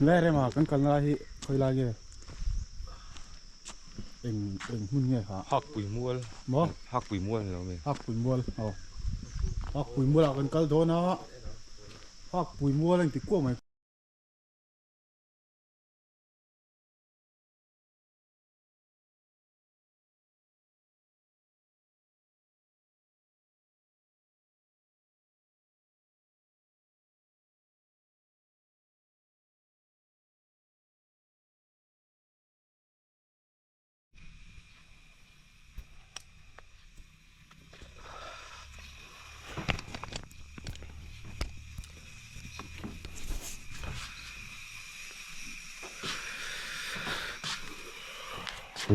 Le rema kan kalna lai hi khawi lai nge eng eng hmun nge kha Hakpui mual maw Hakpui mual ni lo mi Hakpui mual aw Hakpui mual ah kan kal dawn a Hakpui mual a inti kuah mai.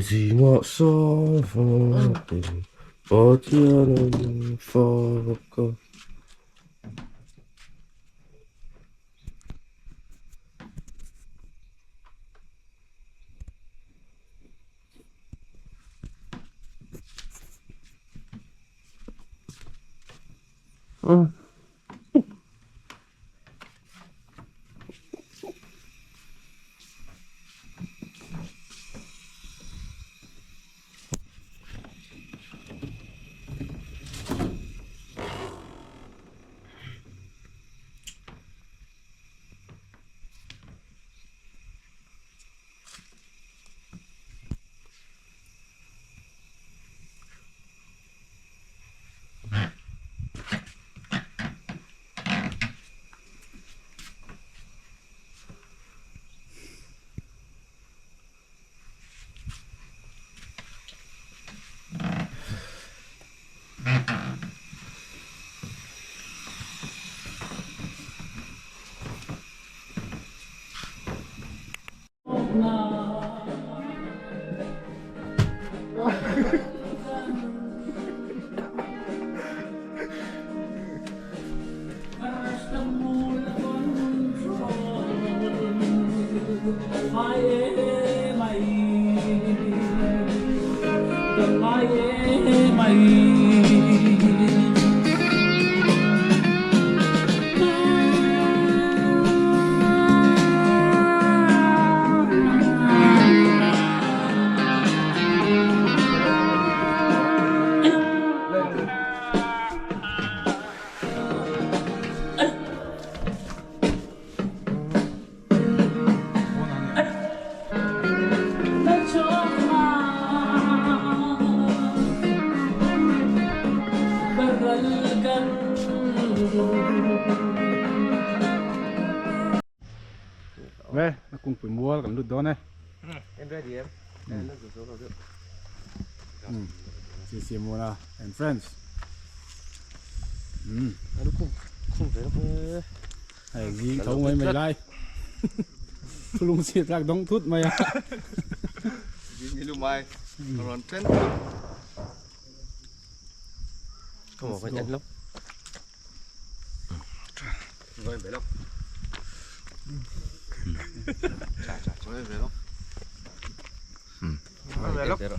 Zingah savatin Pathian an fak a. Ve na kungpui mual kan lut dawn e. Em ready em? Em na zo zo deuh. CC Muna and friends. Um. Anu khum khum ve lo. Hei zing tho mai mai lai. Thulung si tlak dong thut mai a. Zing ni lu mai. Ron ten thut. Không có nhận lắm. Rồi về lắm. Chà chà rồi về lắm. Rồi về lắm.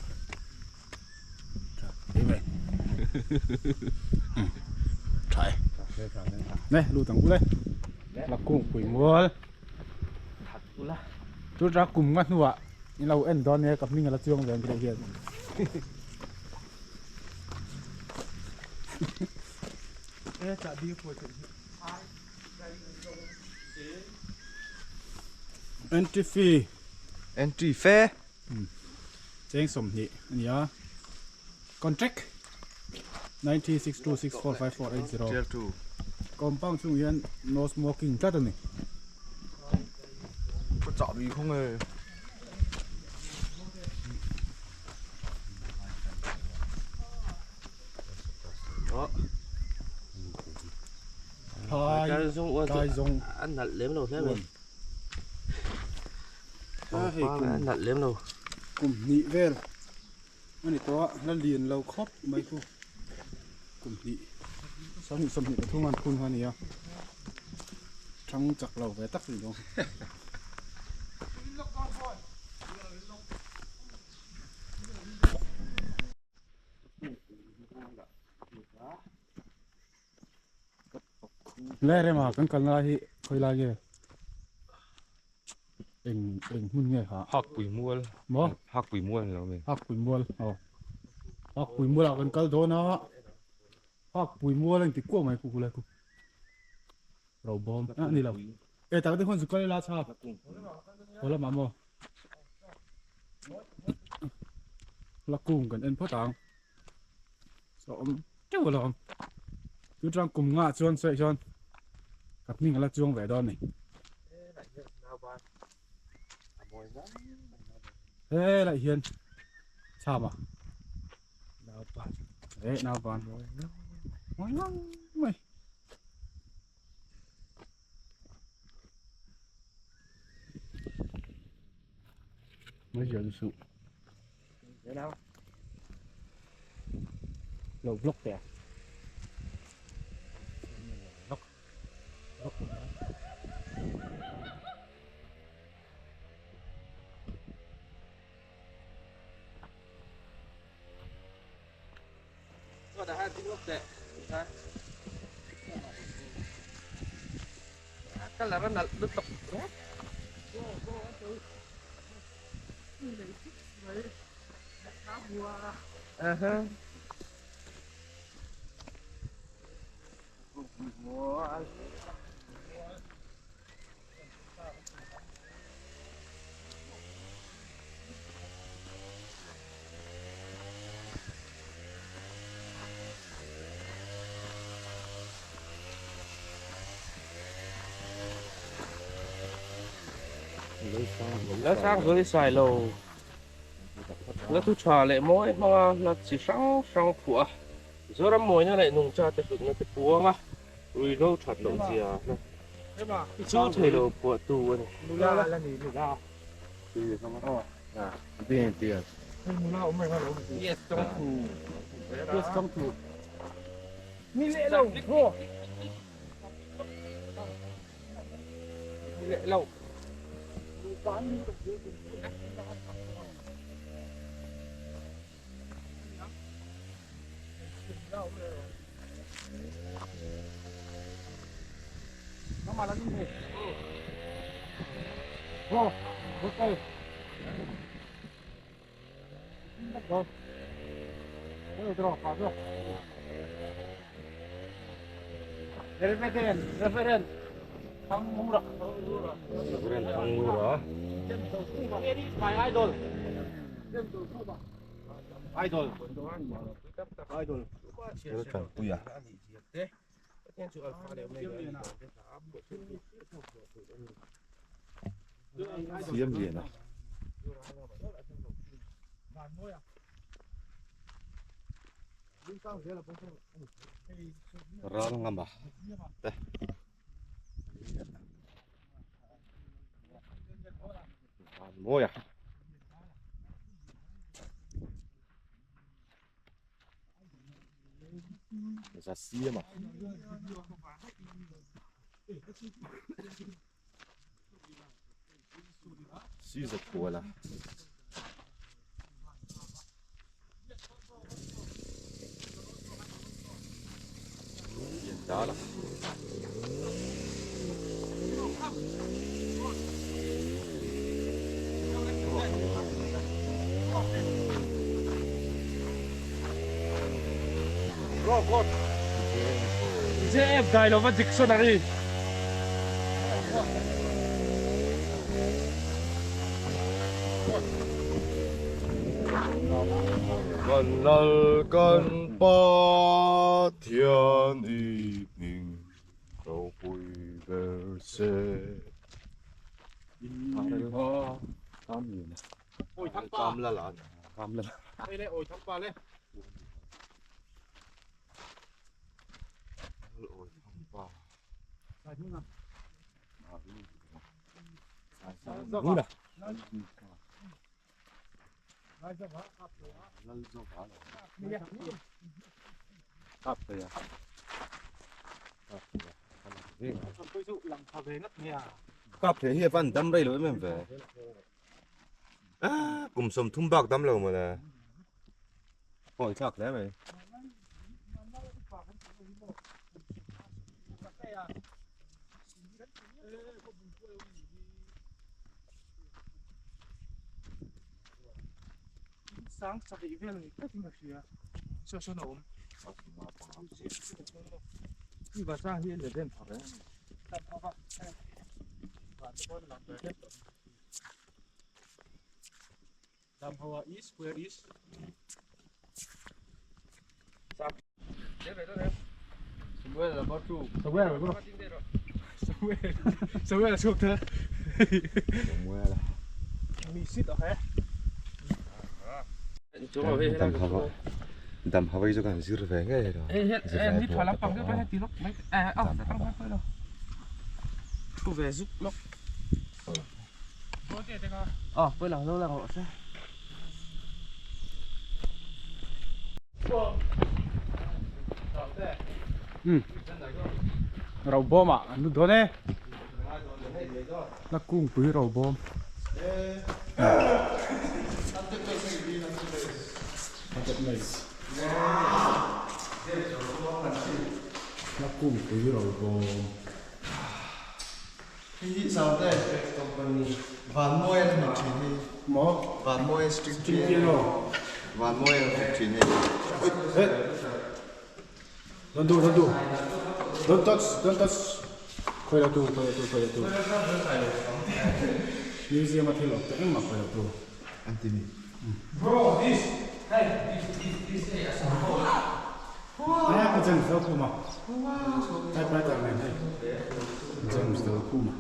Thai. Ne lu tang ule. La kung pui mual. Chu ra kum nga hnuah in lo en dawn nia ka hming a la chuang ve ang tih hian. Entry fee. Entry fee. Cheng 20 a ni a. Contract 9362645480 Compound chhungah hian no smoking tlat a ni. Ka chahbi khawng e. Phai tlai zawng a nalh lem lo hle mai. A nalh lem lo. Kum hnih vel a ni tawh a, la lian lo khawp mai khu. Kum hnih 20 23 an phun kha a ni a, thang chak lo ve tak ni dawn. Le rema kan kalna lai hi khawi lai nge? Eng eng hmun nge kha? Hakpui mual. Maw? Hakpui mual ni lo mi. Hakpui mual aw. Hakpui mual ah kan kal dawn a. Hakpui mual a inti kuah mai khu khulai khu. Ro bawm a ni lo. E tak te khuan zu kal ila chha. Haw lamah maw? La kung kan en phawt ang. Saw awm teuh alawm. Chu chuan kum ngah chuan sawi chuan ka hming ala chuang ve dawn a ni. Helai hian chham a. Eh naupan. Mawi ngang mai. Mai giờ su. Lo vlog teh. Vlog. Vlog. Colour a nalh lutuk ringawt. Lalsangzuali Sailo hla thu tha leh mawi hmanga hla chi hrang hrang phuah a, Zoram mawina leh nungcha te hlutna te puang a. Ruihhlo that loh zia na chu thei lo phuah tu a ni. Yes tawng thu. Yes tawng thu. Ni leh lo bro. Ni leh lo. Reverend Reverend Thangmura Reverend Thangmura My idol Idol Idol Laltanpuia Siam lian a. Ral ngam a te. Van mawi a. Za siam a. Si za kual a. Lian dal a. JF Dailova Dictionary. Kan lal kan Pathian i hming ropui ber se. Kam la la. Kam la la. Kap the hi van dam rei lo em em ve. Ah, kum sawm thum bak dam lo mawle. Pawi thlak hle mai. Sang sarih vel ni tlatin ka hria. Saw sawn a awm. Damhawa is where is Samuel chhuak the Mi sit a he. Dam hawa dam hawa hi chu kan zir ve ngei lo. Ni tha lampang deuh heti lawk mai a thu ve zuk lawk. Ờ, tôi làm lâu là ngọ sẽ. Rau bawm ah an lut dawn e. La kung pui rau bawm. La kung pui rau bawm. Hei hi Saute company Vanmawi an hmu thin hi. Maw? Vanmawi string piano. Vanmawi an hmu thin hei. Hey. Don't do, don't do. Don't touch, don't touch. Khoi lo tu, khoi lo tu, khoi lo tu. Museum a thil awm teh engmah khoi lo tu. An ti mi. Bro, this, hey, this, this, this, hey, a sam ho. Aia ka James lo khum a. Typewriter nen hei. James lo khum a.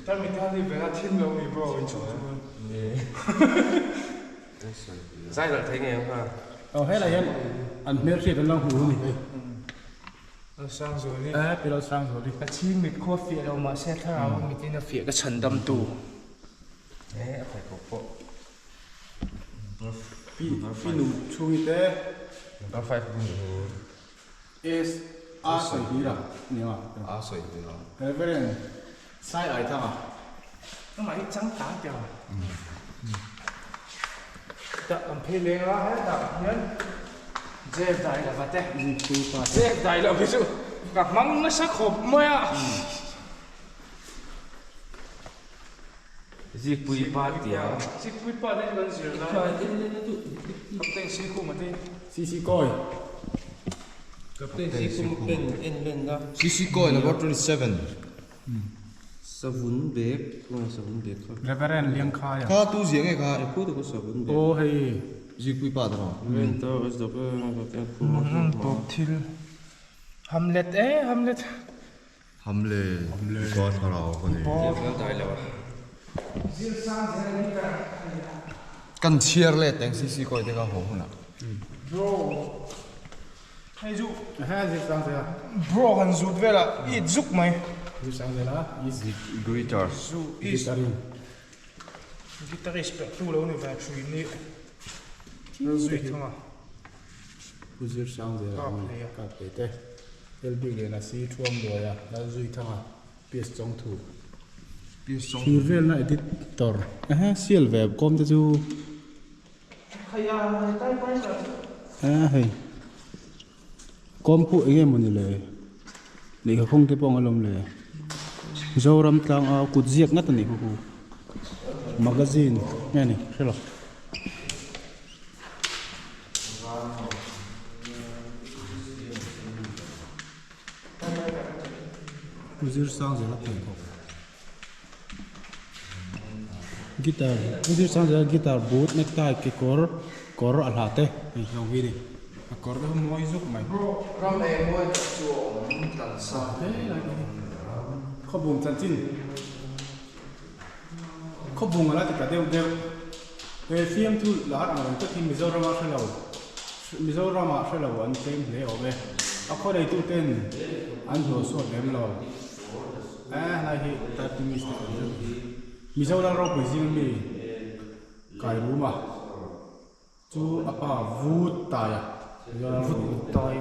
Tami tan hi vena thim lo mi bro in chung chuan. Zai lal thei ngei ang kha. Aw helai hian an hmelhriat an lo hmu a ni hei. Lalsangzuali. Eh pi Lalsangzuali. Ka chhing mit khu a fiah lo mahse thlarau a mitin a fiah ka chhan dam tu. Eh a pheikhawk pawh. Pi pi nu chhungi te. Number 5 bun hu. S a sawi hlir a ni ang a. A sawi hlir a. Reverend Sai Ai Thang a. Amah hi chang tang teh a. Tah kan phei leng a hetah hian Jeff dai lova te. Jeff dai lo hi chu ka hmang nasa khawp mai a. Zikpui pa tia. Zikpui pa te chu kan zir lai. Captain Sikhuma te. CC Kawi. Captain Sikhuma pen en len la. CC Kawi number 27. Savun bag tunge savun bag kha. Reverend Liangkhaia. Kha tu zia nge kha. Khu te khu savun bag. Aw hei. Zikpui pa ta maw. Reverend ta SW Khuma. Tawp thil. Hamlet e Hamlet. Hamle ka thlarau ka nei. Kan chhiar let eng CC kawi te kha haw hunah. Bro hei chu Ehe zir sang zel a. Bro han zut vel a it zuk mai. Zir sang zel a is Guitar. Zu is guitarin. Guitarist pek tu lo ni ve thin ni. Zui thung a. Pu zir sang zel a kap ve te. Hel bik leh nasi thuam luai a lal zui thang a PS chawng thu. Thir velna editor ehe sial ve kawm te chu eh hei kawm pawh eng nge mawni le lehkha khawng te pawh ang alawm le Zoram tlang a kut ziak ngat a ni hu hu magazine nge ni hre lo. Pu zir sang zela pheikhawk guitar Pu zir sang zela guitar boot necktie kekawr kawr a hla te hei hlawm hi a ni a kawr te hi mawi zuk mai khawbung chanchin khawbung a la ti ta deuh deuh. He fiamthu lar ang reng tak hi Mizorama hre lo, Mizorama hre lo an tlem hle awm e. A khaw neitu ten an hlawh suat lem lo. Eh helai hi type mistake awm zeuh. Mizo lal ropui zing mi kai rum a chu a pa vut tai a. Vut tai.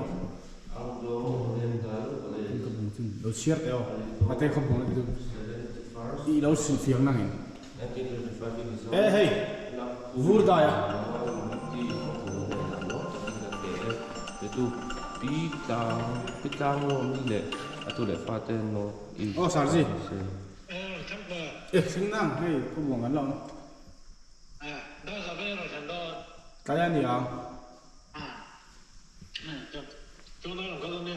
Ka bung chu lo chhiar teh aw. Mate khaw bung a ti chu i lo hrilhfiang nangin. Eh hei vur dai a. Aw Sarji. Eh thleng nang hei khaw buang kan la awm. Tlai a ni ang.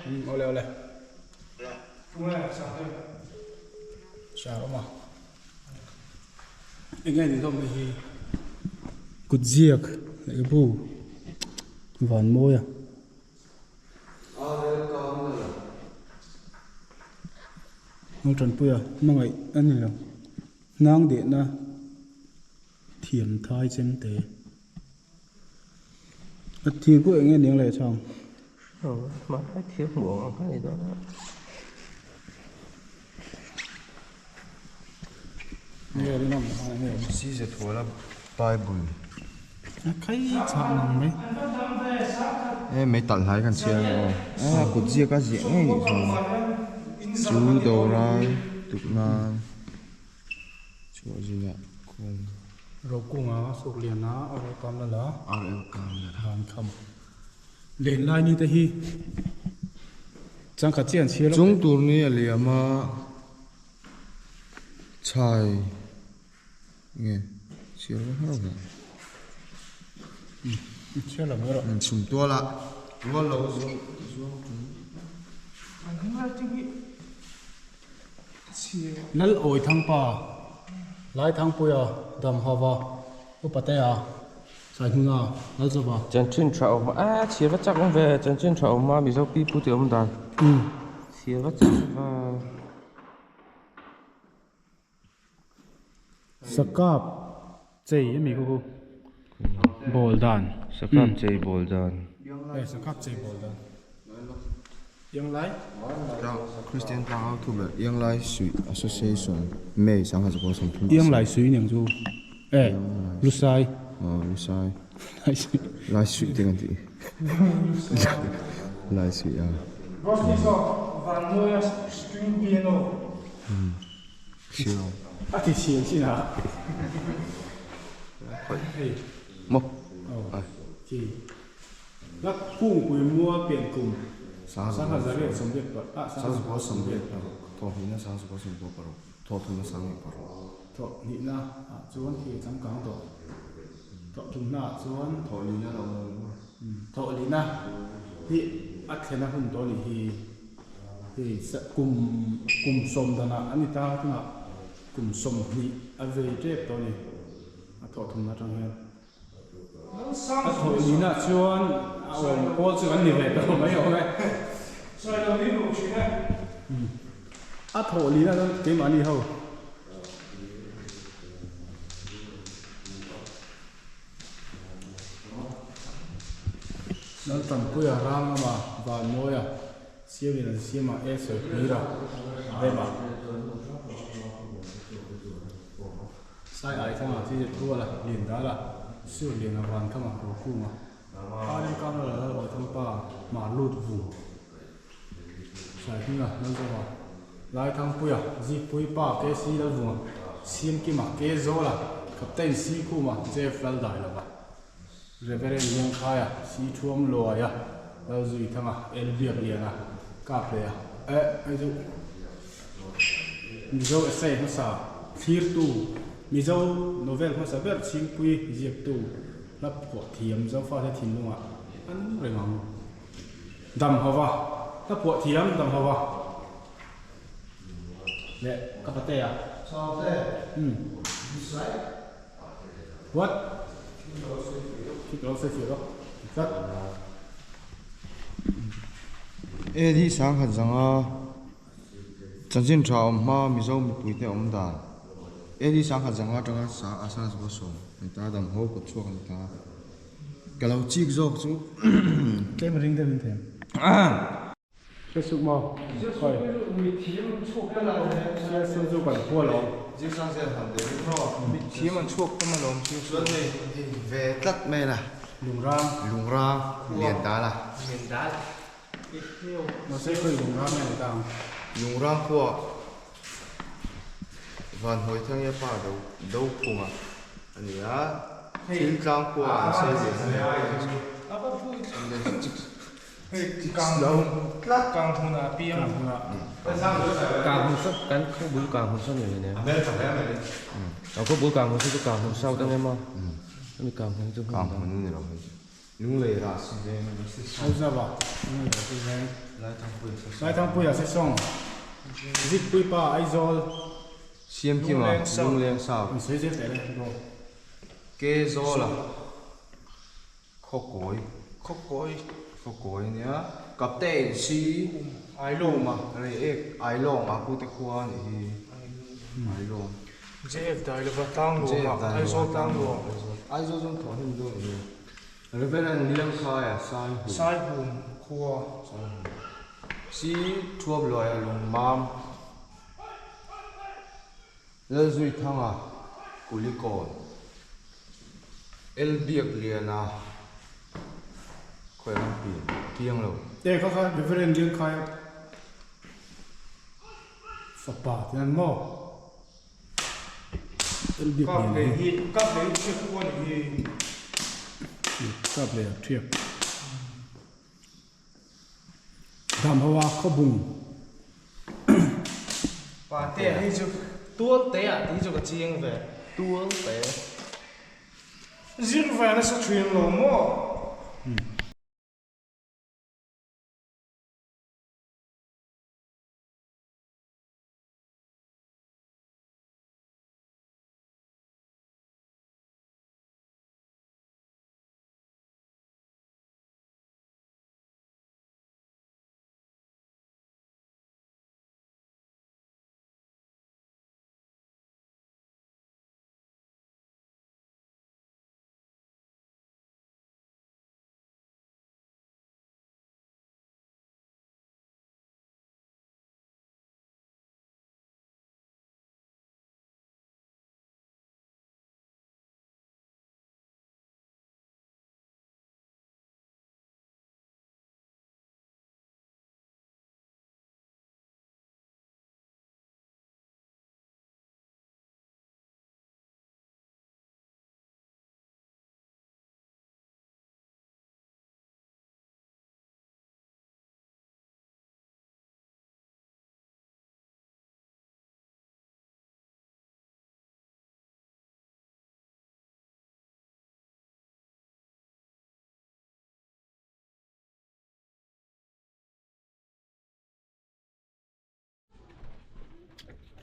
Umm awle awle. Sar awm a. Enge ni hlawm hei hi kut ziak lehkhabu van mawi a. Hnawltanpuia hmangaih a ni lo. Hnang dehna thiam thai chem te. A thir pawh eng nge ni ang le chang? Aw, mahse thir hmuh ang ang kha a ni dawn a. Nge rinawm kha eng nge? Size thuala Bible. A khai chhah nang mai. E mei talh hlai kan chhiar ang aw. A kut ziak a ziah ngei nih chuan chu doral tuk nan chhuah zinah kawng. Rokunga Sukliana RL Kamlala. RL Kamlala. Vankham. Lenlai ni te hi changkhat chiah an chhiar lo. Chung tur ni a liam a chhai nge chhiar va har ve. Chhiar lo mai rawh. Chhum tual a rual lo zuang zuang chung. Lal awi thangpa Laithangpuia Damhava Upatea Saihnuna Lalzova. Chanchin tha awm a chhir va chak awm ve chanchin tha awm a Mizo pi pu te awm dan chhir va chak va. Sakap chei a mi khu khu bawl dan. Sakap chei bawl dan. E sakap chei bawl dan. Ianglai. Christian tlangau thu ber Ianglai Suih Association May sangha chu pawh 30. Ianglai Suih niang chu e Lusai. Aw Lusai. Lai Suih. Lai Suih te kan tih. Lai Suih a. Rosti zawk Vanmawia string piano. A ti chhian chin a. Hei. Maw. Chi. La kungpui mual pian kum. Sangha zariat sawmriat paruk. Ah sangha zakua sawmriat paruk. Thawh hnihna sangha zakua sawmkua paruk. Thawh thumna sanghnih paruk. Thawh hnihna ah chuan thil changkang tawh. Thawh thumna ah chuan. Thawh lihna lo awm. Thawh lihna hi a thlena hun tawh a nih hi. Hei kum kum sawm danah a ni ta tunah kum 20 a vei tep tawh a ni a thawh thumna atang hian. A thawh nihna chuan a awm pawl chu kan ni ve tawh mai awm e. A thawh nihna chuan keimahni ho. Laltanpuia Rangama Vanmawia Siamin an siam a e sawi pui ra rem a. Sai ai thanga chi zet rual a lian dal a sur lian a van kham a ro kung a pa rem kang lal lal awi thang pa mar lut vung sai hming a lal zawk a lai thang pui a zik pui pa ke si lal vung a siam kim a ke zawl a captain si khum a jeff lal dai lo va. Reverend Liangkhaia, Si Thuam Luaia, Lalzui Thanga, El Biak Liana, Kap Leh a, eh hei chu Mizo essay hmasa thlirtu, Mizo novel hmasa ber chhingpui ziaktu, hla phuah thiam Zofate thinlungah an reng ang. Dam hova, hla phuah thiam dam hova leh ka patea. Umm. What? Khi ka lo sawi fiah bawk tlat. AD sangkhat zanga chanchin tha awm hma Mizo mipuite awm dan AD sangkhat zanga atanga sang a sang zawk a sawm a ni ta dam ho kawt chhuak a ni ta. Ka lo chik zawk chu. Tlem ring deuh in thei. Hre suh maw? Khawi. Sialsum chu kan khua lo. Mithiam an chhuak tam alawm Sialsum. Chuan hei hei ve tlat mai la. Lungrang. Lungrang lian dal a. Lian dal. Mahse khawi lungrang nge ni ta ang. Lungrang khua Vanhawi Thangia pa do do phunga a ni a. Thiltlang khua an sei ve a ni. Hei kang hmun kang hmunah a piang. Kang hmun saw kan khaw bul kang hmun saw ni ve nen. Kan khaw bul kang hmun saw chu kang hmun south ang em a. Hemi kang hmun chu hmun Kang hmun a ni lo hei chu. Lunglei rah si veng a ni si sawng. Aizawla lunglei rah si veng. Laithangpuia se sawng. Laithangpuia se sawng. Zikpuipa Aizawl. Siamkima Lungleng South. An sawi zel teh le bro. Ke Zawla Khawkawi. Khawkawi. Khawkawi a nia. Captain si Ailawng a Reiek Ailawng a pute khua a nih hi. Ailawng. JF Dailova Tlangluama Aizawl Tlangluam. Aizawl zawng thawh hnem dawn a ni. Reverend Liangkhaia Saihum. Saihum khua. Saihum. Si Thuapluaia Lungmam. Lalzuithanga Kulikawn. L Biakliana khawi ang pian piang lo. E kha kha Reverend Liangkhaia fapa tih an maw? L Biakliana hi. Kap lei hi thiak pawh a ni hi. Kap lei a thiak. Dam ho a khawbung. Pate hei chu tual te ah tih chu ka chiang ve. Tual te. Zir ve nasa thin lo maw?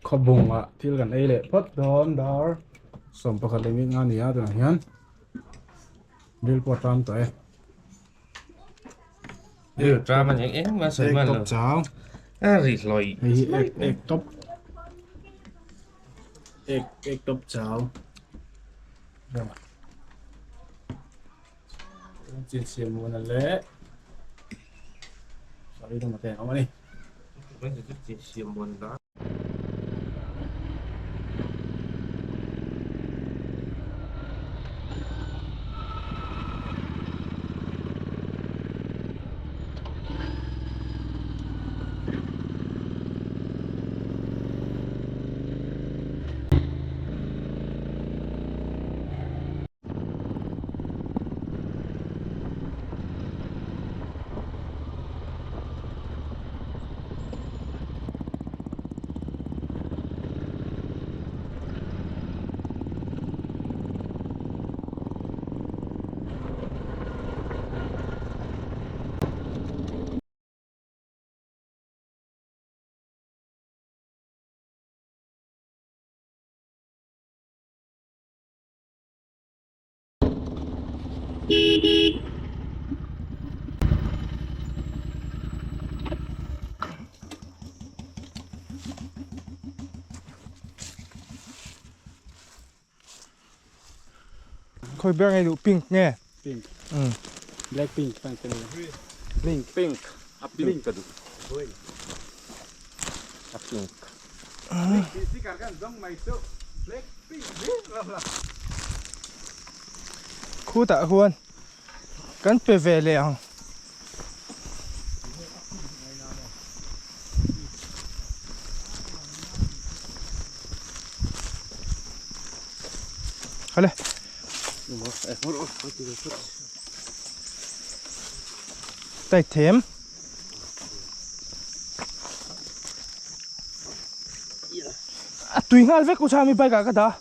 Khawbung ah thil kan ei leh phawt dawn dar sawm pakhat leh minute nga a ni a tunah hian ril pawh a ṭam tawh e. Ril ṭam a ni engmah sawi hman lo. Ek tawp chau. A ri hlawi. Hei hi ek ek tawp ek ek tawp chau. Chin siam muana leh sorry dawm ate awm ani. Chin siam muana. Khawi ber ngei duh pink nge? Pink. Black pink fan te ni. Blink. Pink. A pink ka duh. A pink. Khutah khuan kan pe ve leh ang. Hale. Tai them. A tui nghal vek u chami bike ah ka dah.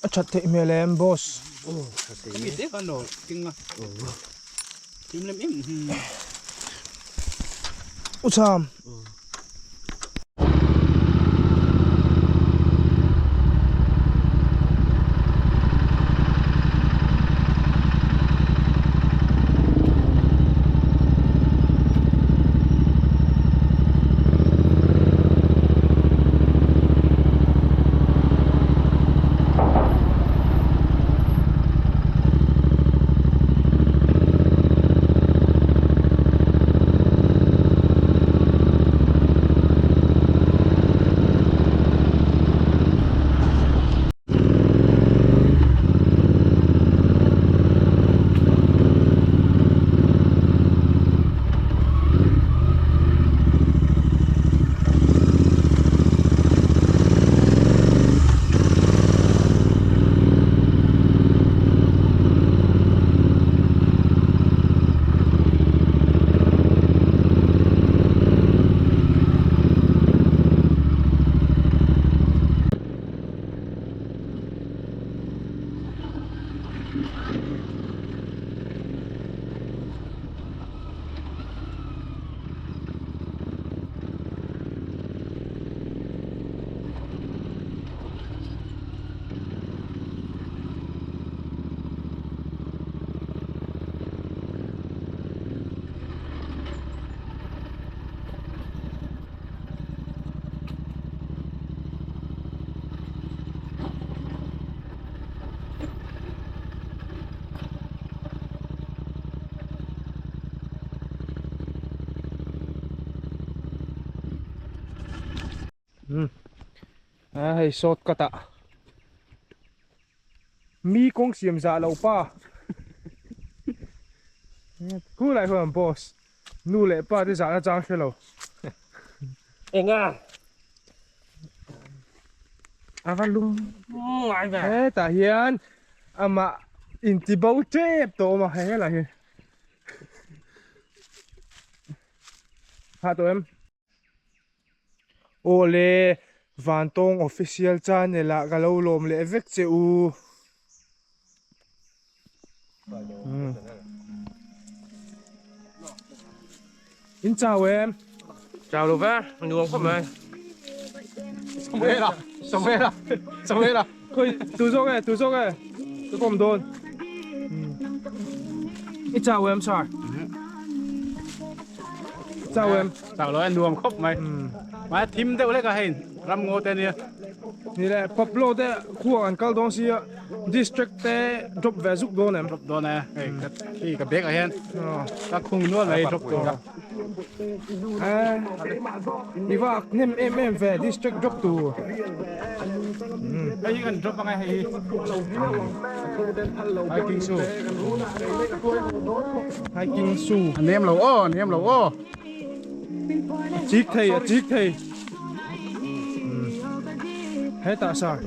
A that theih hmel em boss. Mi te kan lo king a. Kim lem em. U cham. A hei short cut ah mi kawng siam zah lo pa khu lai khuan boss nu leh pa te zahna chang hre lo. Enga a va lum ngai ve. Hetah hian amah inti bo tep tawh awm a he helai hi. Hah tawh em? Awle Vantawng Official Channel ah ka lo lawm leh vek che u. In chau em? Chau lo ve, nuam khawp mai. Samuela, Samuela, Samuela. Khoi, tu zawk e, tu zawk e. Ka kawm dawn. I chau em sir? Chau em? Chau lo e, nuam khawp mai. Mai thim deuh hlek a hei, ram ngaw te nia. Ni le, Pablo te khua an kal dawn sia. District te drop ve zuk dawn em? Drop dawn e, hei ka khi ka bag ah hian ka khung nual mai drop tur ka. I va ak hnem em em ve district drop tur. Hei hi kan drop angai hei hi. Hiking shoe. Hiking shoe. A nem lo aw, a nem lo aw. A chik thei, a chik thei. Hetah sir.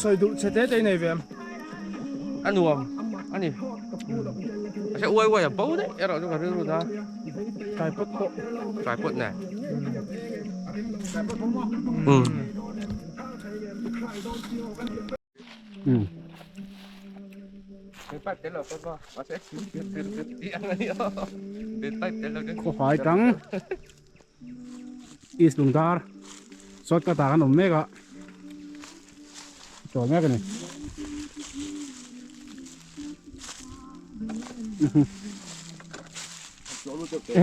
Sawi duh che te te i nei ve em? A nuam a ni. A se uai uai a bo daih erawh chu ka rilru ta. Tripod pawh. Tripod nen. Khawfai tang East Lungdar sawt ka tah kan awm mek a chawl mek a ni.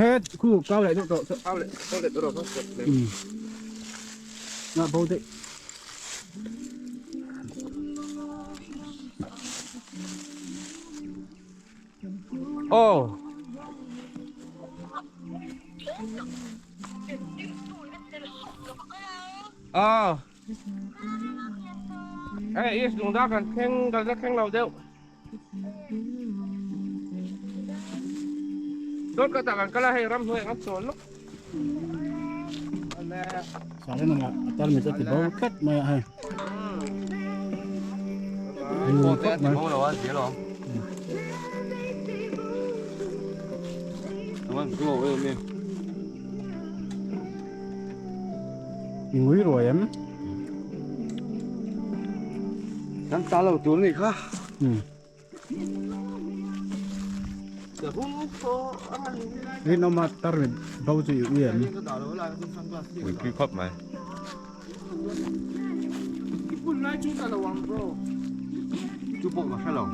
He khu kau leh deuh tawh. Kau leh kau leh tawh rawh. Nga bo daih. Oh. Oh. Hey, is lung da kan thleng kan la thleng lo deuh. Dawt ka tak an kal a hei ram hnuai ang chawl lawk. Salen anga a tar mit a ti bo tlat mai a hei. Pawh te a ti bo lo a zia lo ang. Chuan glow em em. I ngui ruai em? Kan ta lo tur ni kha. Rinawma tarmit bo chu i ui em? Ui pui khawp mai. Chu pawh ka hre lo.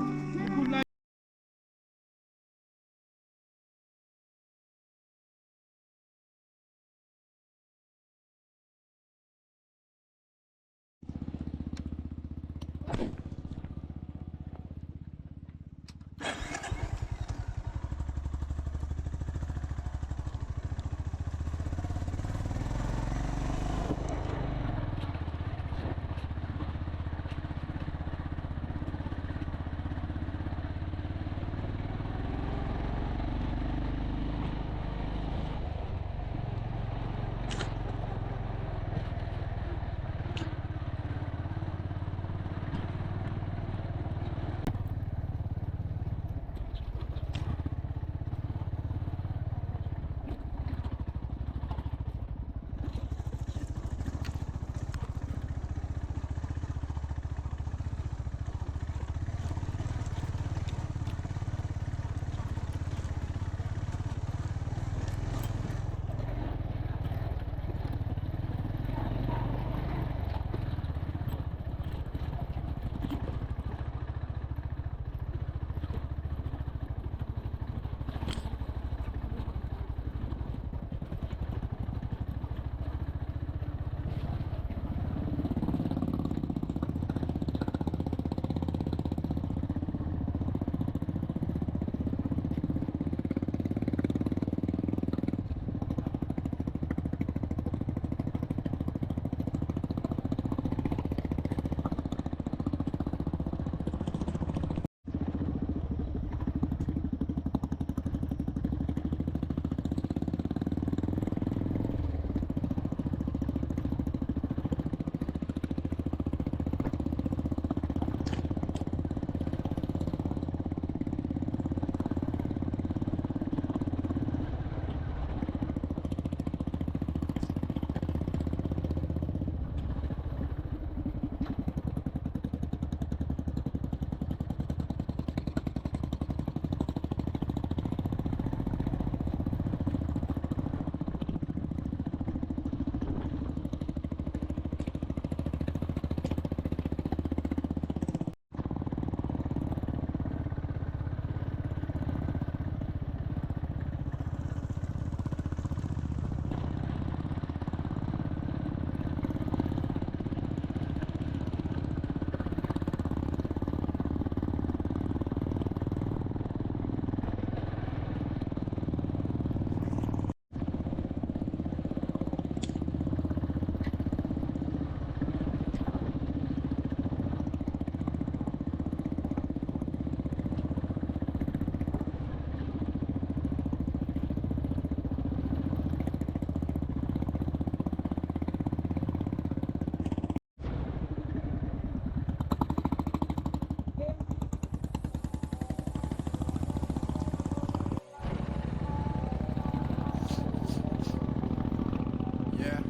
Yeah,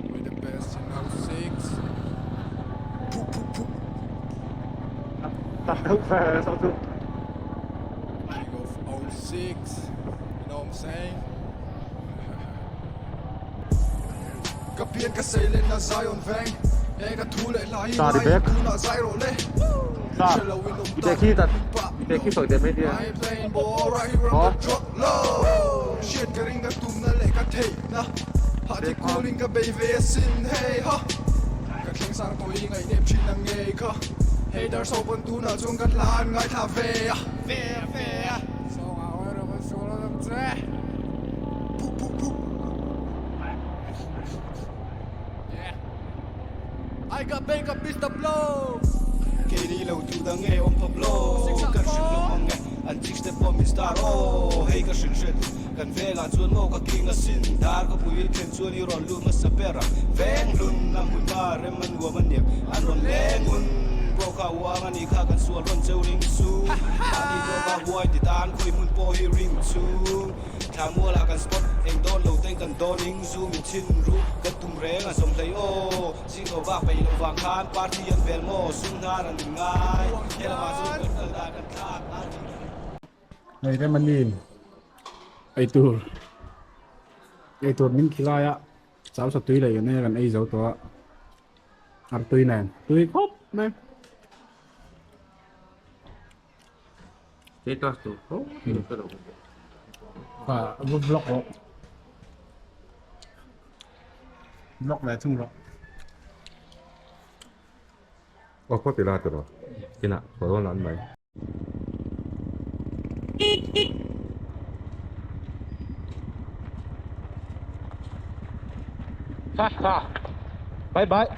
we're the best in 06. Poo, poo, poo. King of 06, you know what I'm saying? Ka pian ka sei len na Zion veng He ka thu leh hla hi ngai tunah zai rawh le Hre lo in awm ta I playing ball right here on the drop low Hriat ka ring ka tumna leh ka theihna Hah ti kulin ka bei ve asin hei ha Ka thleng sang tawh i ngaihnep thin ang ngei kha Hei dar so pawn tunah chuan ka hla an ngaithla ve a Ve a ve a Sawngah awi rawh kan sual a dam che Phuh phuh phuh Yeah I got bank up Mister Blow Keini lo duh dang nge awm phawp lo Kan hrilh lo mang nge an chicks te pawh min star aw Hei ka hrilh hre duh kan vengah chuan maw ka king asin Dar ka pui in thlen chuan i rawn lut hmasa ber ang Veng hlun a hmun hma rem a nuam a niang an rawn leng un. bro kha uang a nih kha kan sual rawn cheu ring chu Mahni tawka huai ti tan khawi hmun pawh hi ring chung Thla mualah kan spot eng dawn lo teng kan dawn ing zu min chhin ru kan tum reng a zawm hlei aw Zing lo bak peih loh vang khan party an bel maw sum hnar an in ngai He lamah chuan kan kal dan kan thlak a ti. Hei Remani'n eitur eitur min khilai a chau sa tui leh kan ei a kan ei zo tawh a artui nen tui khawp mai. Status tur khawp mai ka lo Kha vlog rawh vlog ve thung rawh. Aw khaw ti la tiraw inah corona an mai. Ha ha bye bye.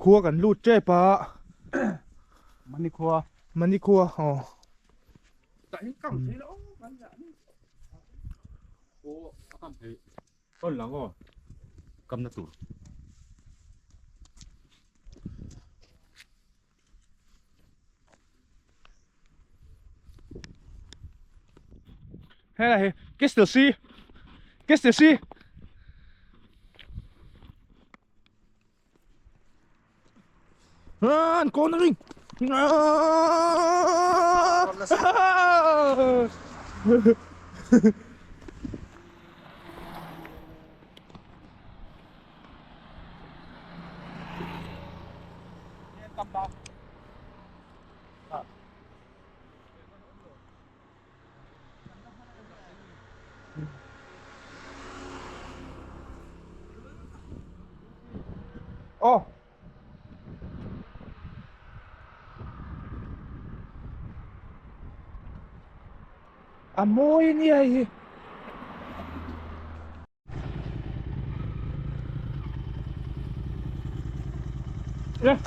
Khua kan lut tep a Manikhua Manikhua aw Aw lang aw kamna tur. Helai hi Crystal Sea Crystal Sea An cornering. Oh. A mawi a nia hei hi. Yeah.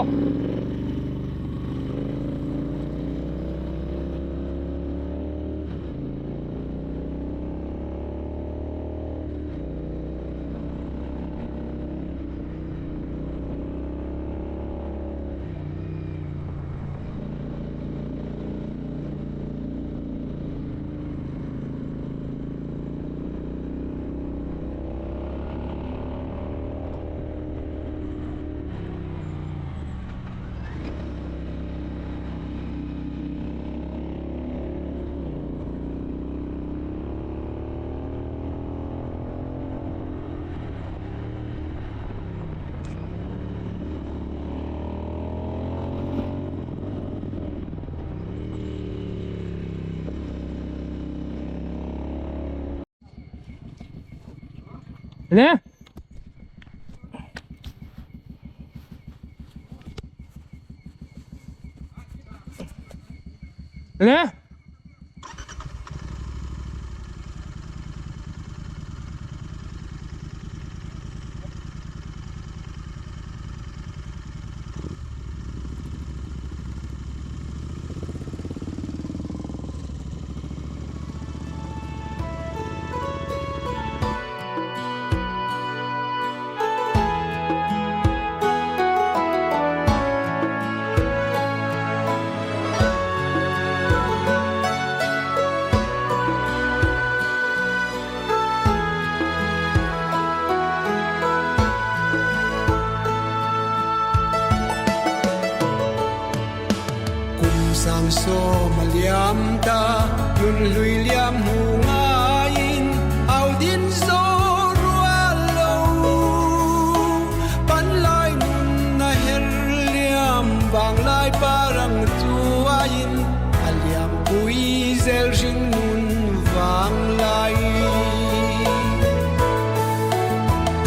Aw. Le. Le. Kum sang sawm a liam ta, nun hlui liam hmu ngaiin au din zo rual lo. Pan lai nun a her liam vang lai parang chuaiin a liam pui zel hring nun vang lai.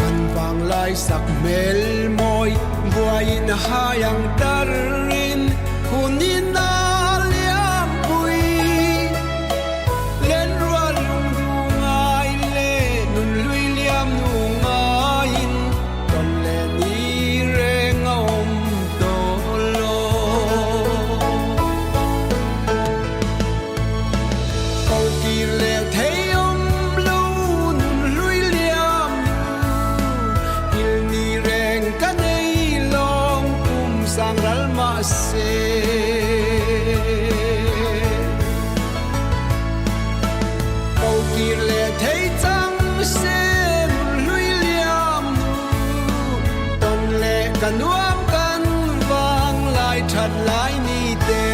Kan vang lai sak hmel mawi buaiin hai ang tarin hunin a liam pui. Len rual lung du ngai le nun hlui liam nu ngaiin tawn leh ni reng a awm tawh lo. Ko kir leh thei awm lo nun hlui liam nu thil ni reng ka nei lawng kum sang ral mah se. Ko kir leh thei chang se nun hlui liam nu tawn leh ka nuam kan vang lai that lai ni te.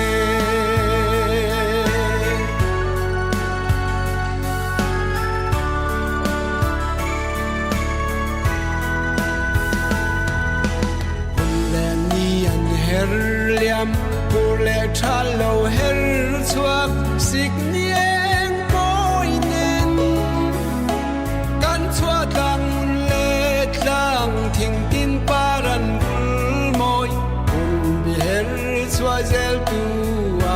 Hun leh ni an her liam, phur leh tha lo her chhuak, sik ni eng mawi nen. Kan chhuah tlang hun leh tlang, thing tin par an bul mawi, hun bi her chhuah zel tu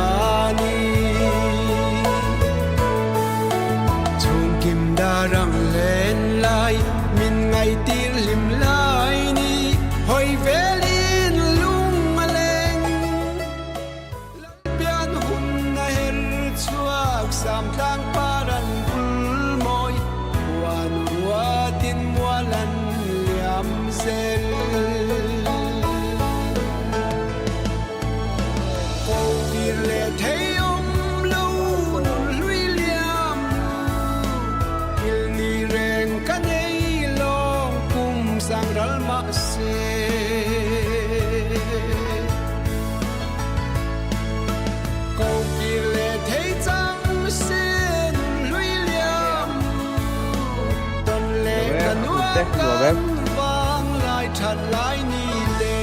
a ni. Chhung kim dar ang len lai, min ngaihtir hlim lai ni, hawi velin lung a leng. Lalpian hun a her chhuak, sam tlang par an bul mawi, huan ruatin mual an liam zel. Ko kir leh thei awm lo nun hlui liam nu, thil ni reng ka nei lawng kum sang ral mah se. Ko kir leh thei chang se nun hlui liam nu, tawn leh ka nuam kan vang lai that lai ni te.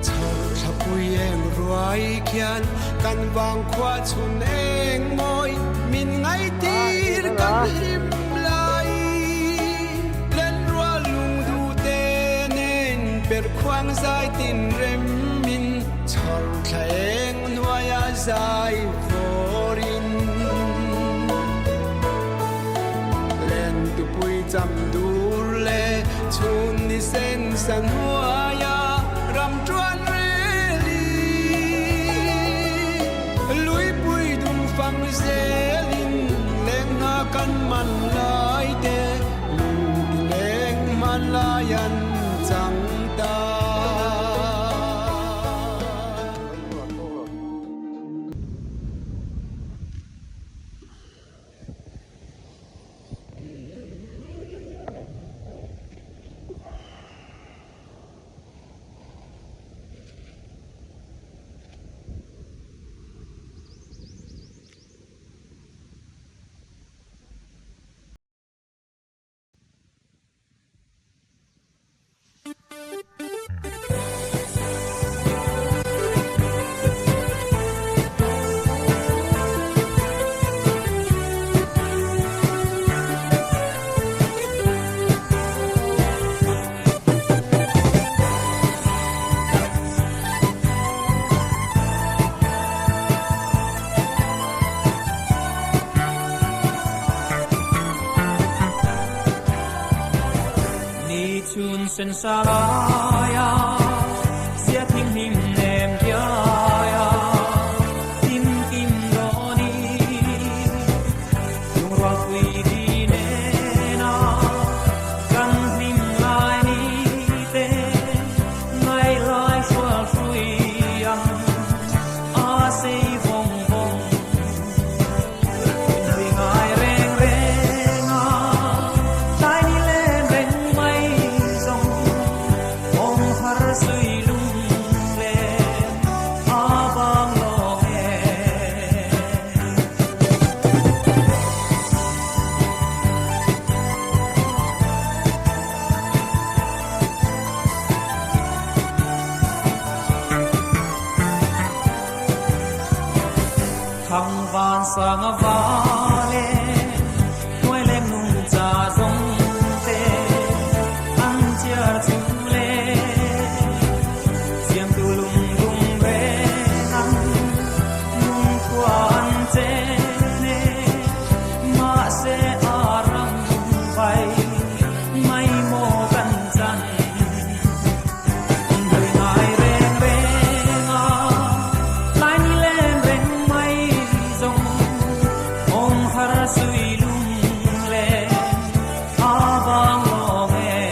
Chhar thlapui eng. ruai khian kan vangkhua chhun eng mawi min ngaihtir kan hlim lai. Lenrual lungduh te nen perhkhuang zai tin remin chhawr thla eng hnuaia zai vawrin. Len tupui cham dur leh chhun ni sen sa hnuaia ram tuan reli. Luipui dum fang zelin lengha kan man lai te lung ti leng hman lai an chang ta. Ni chhun sen sa laia zia thinghlim nem diaia kim kim dawni lungrual pui di nena kan hlim lai ni te ngai lai hrual hrui ang a sei vawng vawng Inri ngai reng reng a tlai ni len reng mai zawng awm har zui lung len a vang lawng e. Thang van sang a va le, hnuai leng nung cha zawng te, an chiar chu le. Siamtu lung dum reng ang, nung khua an chen e, mahse a ram vai mai maw kan chan. Inri ngai reng reng a, tlai ni len reng mai zawng, awm har sui lung len a vang lawng e.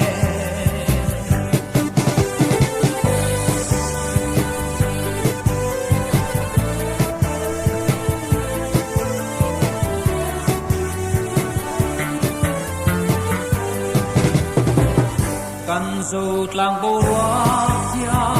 Kan zo tlang boruak hian.